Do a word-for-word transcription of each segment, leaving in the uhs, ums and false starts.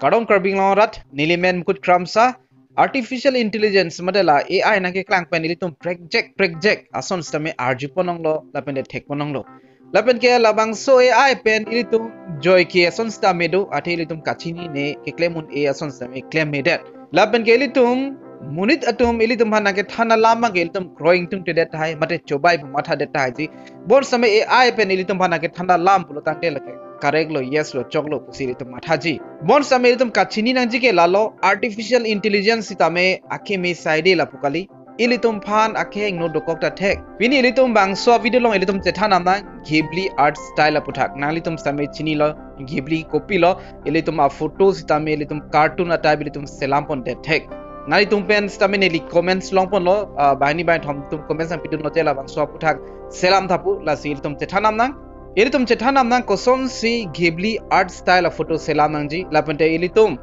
Kardom Karbi Anglong arat, neli men Mukut Kramsa. Artificial intelligence mate la A I nangkeklang pen ilitum prekjak prekjak ason sitame arjupon longlo lapen de thekpon longlo. Lapen ke labangso A I pen ilitum joike ason sitame do, athe ilitum kachinine keklem un-e ason sitame klemmedet. Lapen ke ilitum monit atum ilitum aphan nangkethan alam abang ke ilitum kroing tungtedet tahai, mate chobai pu mathadet tahai ji. Bonsitame A I pen ilitum aphan nangkethan alam pulo tangte lake correct lo, yes lo, choklo pusi ilitum mathaji. Bonsitame ilitum kachini nangji ke lalo artificial intelligence sitame akeme saide lapu kali. Ilitum aphan akheng no dokok ta thek. Pini ilitum bangso video along ilitum chethan nam nang Ghibli art style aputhak. Nanglitum sitame chinilo Ghibli kopilo, ilitum a photo sitame ilitum cartoon a type ilitum selam pondet thek. Nanglitum pen sitame neli comments long ponlo, ah, banghini bangkethom atum comments nangpidun lote labangso aputhak selam tha pu, lasi ilitum chethan nam nang. Ilitum chethan nam nang kosonsi Ghibli art style a photo selam nangji, lapen te ilitum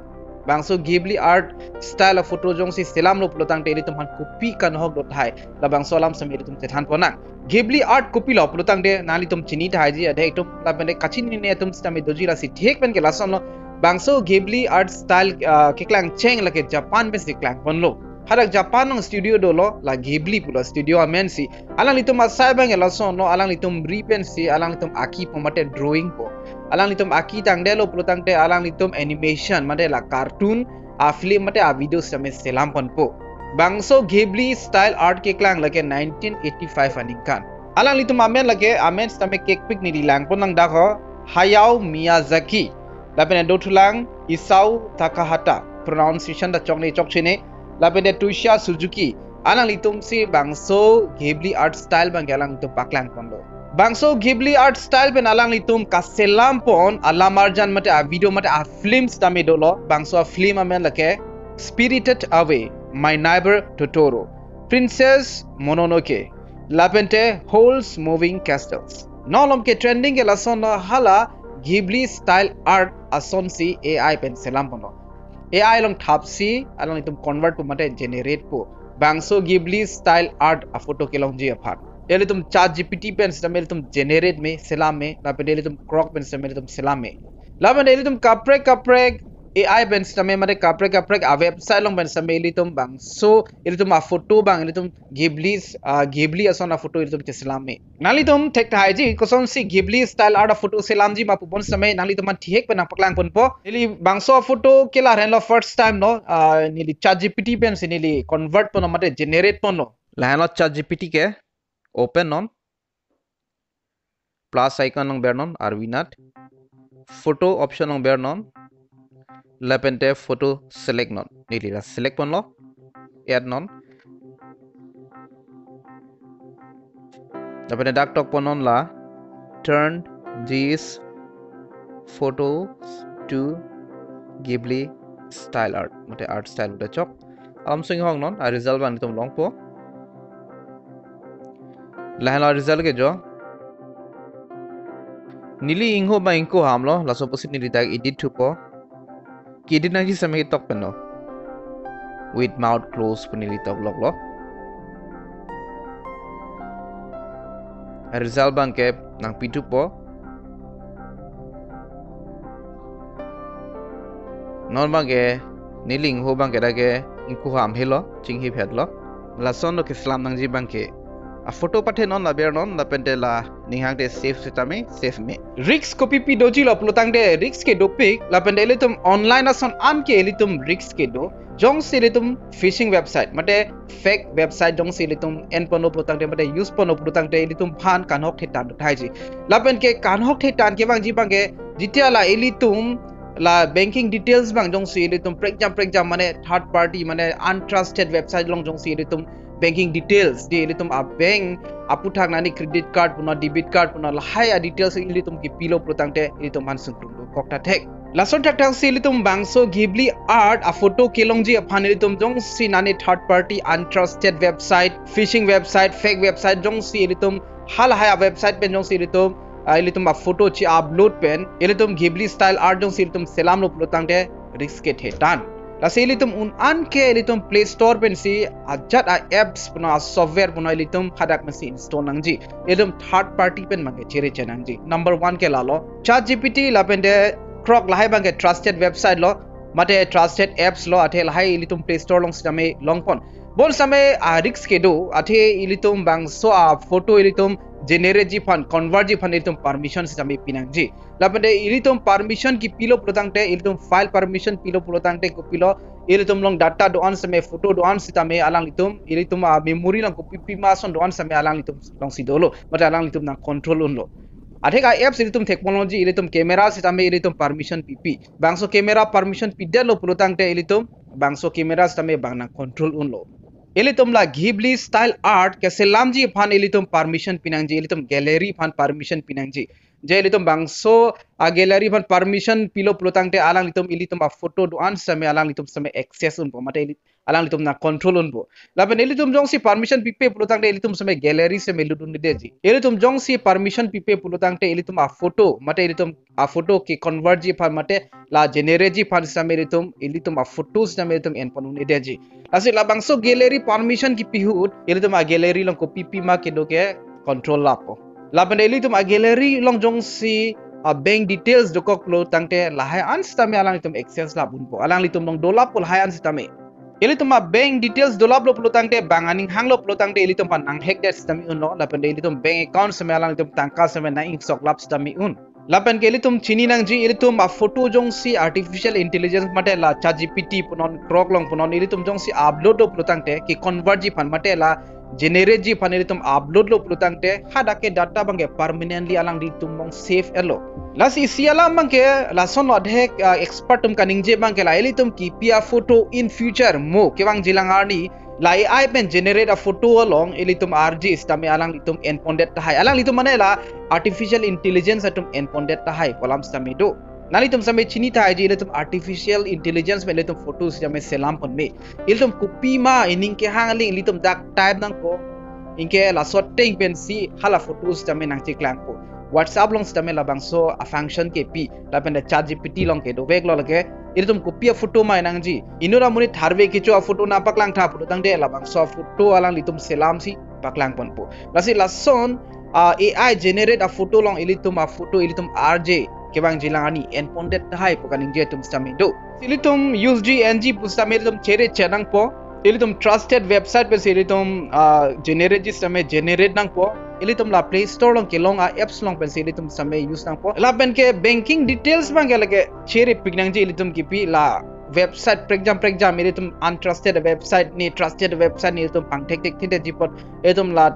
bangso Ghibli art style a photo jongsi selamlo pulo tangte ilitum aphan kopi kanhok do tahai, labangso alam sitame ilitum chethan pon nang. Ghibli art kopilo pulo tangte nanglitum chini tahai ji adek atum, lapen te kachinine atum sitame doji, lasi thik pen ke lasonlo. Bangso Ghibli art style, ah, keklang cheng lake Japan pensi klang ponlo. Hadak Japan along studio dolo, la Ghibli pulo studio amensi. Alanglitum asai abang ke lasonlo, alanglitum ri pensi alanglitum aki po mate drawing po. Alanglitum aki tangdetlo pulo tangte alanglitum animation mate la cartoon a film mate a video sitame selam ponpo. Bangso Ghibli style art keklang lake nineteen eighty-five aningkan. Alanglitum amen lake, amen sitame kekpik neli lang pon nang dak ho, Hayao Miyazaki. Lapen dothulang Isao Takahata, pronunciation ta chokne chokchene. Lapen te Toshio Suzuki. Alanglitumsi bangso Ghibli art style abang ke alanglitum paklang ponlo. Bangso Ghibli art style pen alanglitum kaselam pon alam arjan mate a video mate a film sitame dolo. Bangso a film amen lake Spirited Away, My Neighbor Totoro, Princess Mononoke, lapen te Howl's Moving Castles. Non malom ke trending ke lasonlo, hala Ghibli style art asonsi A I pen selam ponlo. A I along thapsi alanglitum convert po mate generate po. Bangso Ghibli style art a photo kelongji aphan ilitum Chat G P T pen sitame ilitum generate me, selam me, lapen te ilitum Grok pen sitame ilitum selam me. Lapen te ilitum kaprek kaprek A I pen sitame mate kaprek kaprek a website along pen sitame ilitum bangso ilitum a photo abang ilitum Ghibli, ah, Ghibli ason a photo ilitum cheselam me. Nanglitum thek tahai ji kosonsi Ghibli style art a photo selamji ma pu, bonsitame nanglitum aphan thihek pen nangpaklang ponpo. Neli bangso a photo ke la henlo first time lo, ah, neli Chat G P T pensi neli convert ponlo mate generate ponlo. La henlo Chat G P T ke, open non. Plus icon along ber non, arvinat. Photo option along ber non. Lapen te photo select non. Neli la select ponlo. Add non. Lapen te dak tok pon non la, "Turn these photos to Ghibli style art." Mate art style pu ta chok. Alam sung hong non, a result abang ilitum longpo. La henlo result ke jo. Neli ingho abang ingkoham lo, laso apotsi neli dak edit thupo. Ke-edit nangji sitame tok pen lo. With mouth closed pu neli tok lok lo. Result abang ke nangpi thupo. Non abang ke neli ingho abang ke dak ke ingkoham helo, chinghiphet lo. Lasonlo keselam nangji abang ke. A photo pathe non, la ber non, lapen te la ning hang te save sitame save me. Risk kopipi doji lo pulo tangte risk ke dopik, lapen te ilitum online ason an ke ilitum risk ke do. Jongsi ilitum phishing website mate fake website jongsi ilitum en ponlo pulo tangte mate use ponlo pulo tangte ilitum aphan kanhok thetan do tahai ji. Lapen ke kanhok thetan kevangji abang ke, jitia la ilitum la banking details abang jongsi ilitum prekjam prekjam mane third party mane untrusted website along jongsi ilitum banking details, di ilitum a bank aputhak nani credit card puno debit card puno lahai a details ilitum kipilo pulo tangte ilitum aphan sungkrung dokok ta thek. Lason thakthak si ilitum bangso Ghibli art a photo kelongji aphan ilitum jongsi nani third party untrusted website, phishing website, fake website jongsi ilitum halahai a website pen jongsi ilitum, ah, ilitum a photo che-upload pen ilitum Ghibli style art jongsi ilitum selamlo pulo tangte risk ke thetan. Lasi ilitum un an ke ilitum Play Store pensi ajat a apps puno a software puno ilitum hadak pensi install nangji. Ilitum third party pen abang ke chere che nangji. Number one ke lalo. Chat G P T lapen te Grok lahai abang ke trusted website lo. mate trusted apps lo, athe lahai ilitum Play Store along sitame longpon. Bon sitame a risk kedo, athe ilitum bangso a photo ilitum generate ji aphan, convert ji aphan ilitum permission sitame pinangji. Lapen de ilitum permission kipilo pulotangte, ilitum file permission pilo pulotangte kopilo, ilitum along data do-an sitame, photo do-an sitame alanglitum, ilitum a memory along kopi pima ason do-an sitame alanglitum alongsi dolo, mate alanglitum nang control unlo. Athe ke apps ilitum technology, ilitum camera sitame ilitum permission pipi. Bangso camera permission pidetlo pulotangte ilitum bangso camera sitame bang nang control unlo. Ilitum la Ghibli style art keselamji aphan ilitum permission pinangji, ilitum gallery aphan permission pinangji. Je ilitum bangso a gallery aphan permission pilo pulotangte alanglitum ilitum a photo do-an sitame alanglitum sitame access unpo, mate ili-, alanglitum nang control unpo. Lapen ilitum jongsi permission pipe pulotangte ilitum sitame gallery sitame lut un-edeji. Ilitum jongsi permission pipe pulotangte ilitum a photo, mate ilitum a photo ke convert ji aphan, mate la generate ji aphan sitame ilitum, ilitum a photo sitame ilitum enpon un-edeji. Lasi labangso gallery permission kipi ahut ilitum a gallery along kopi pima kedo ke control lappo. Lapen de ilitum a gallery along jongsi a bank details dokok pulotangte lahai an sitame alanglitum access lap unpo. Alanglitum along dolappo lahai an sitame. Ilitum a bank details dolaplo pulotangte bang aning hanglo pulotangte ilitum aphan nang hack det sitame unlo, lapen de ilitum bank account sitame alanglitum tangka sitame nang ingsoklap sitame un. Lapen ke ilitum chini nangji, ilitum a photo jongsi artificial intelligence mate la ChatGPT punon, Grok along punon, ilitum jongsi upload lo pulotangte, ke convert ji aphan mate la generate ji aphan ilitum upload lo pulotangte, hadak ke data abang ke permanently alanglitum along save etlo. Lasi isi alam abang ke lason lo adhek, ah, expert atum kaningje abang ke la ilitum kipi a photo in future mo kevangjilang arni la A I pen generate a photo along ilitum arje sitame alanglitum enpondet tahai. Alanglitum mane la artificial intelligence atum enpondet tahai pu alam sitame do. Nanglitum sitame chini tahai ji ilitum artificial intelligence pen ilitum photo sitame selam pon me. Ilitum kopima ining kehang aling ilitum dak type nangpo. Anke laso ateng pensi hala photo sitame nangcheklangpo. WhatsApp along sitame labangso a function kepi. Lapen de ChatGPT along ke doveklo lake. Ilitum kopi a photo ma nangji. Inut amonit tharve kecho a photo nangpaklang tha pulotangte labangso a photo alanglitum selamsi paklang ponpo. Lasi lason, ah, A I generate a photo along ilitum a photo ilitum arje kevangjilang arni enpondet tahai pu kaningje atum sitame do. Ilitum use ji N G pu sitame ilitum chere che nangpo. Ilitum trusted website pensi ilitum, ah, generate ji sitame generate nangpo. Ilitum la Play Store along kelong a apps along pensi ilitum sitame use nangpo. Lapen ke banking details abang ke lake chere pik nangji, ilitum kipi la website prekjam prekjam, ilitum untrusted website ne trusted website ne ilitum pangthekthek thekthek ji apot, ilitum la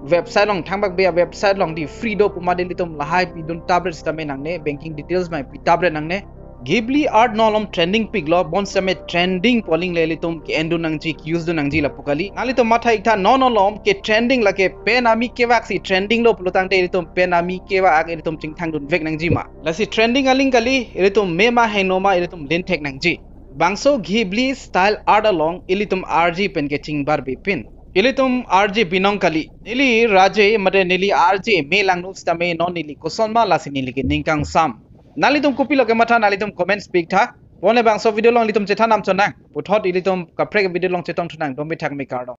website along thangbak be a website along di free do pu amat ilitum lahai pidun tablet sitame nangne, banking details abang pi tablet nangne. Ghibli art non malom trending piklo, bon sitame trending pu aling le ilitum ke-endun nangji, ke-use dun nangji lapu kali. Nanglitum matha iktha non malom ke trending lake pen armi kevaksi trending lo pulotangte ilitum pen armi kevak ilitum chingthang dunvek nangji ma. Lasi trending aling kali, ilitum me ma heno ma ilitum linthek nangji. Bangso Ghibli style art along ilitum arje pen ke chingbarbe pin. Ilitum arje binong kali. Neli arje mate neli arje me langno sitame non neli koson ma lasi neli ke ningkangsam. Nanglitum kopilo kematha nanglitum comments piktha. Bon le bangso video along ilitum chethan nam chonang. Puthot ilitum kaprek video along chetong thunang, dome thak me kardom.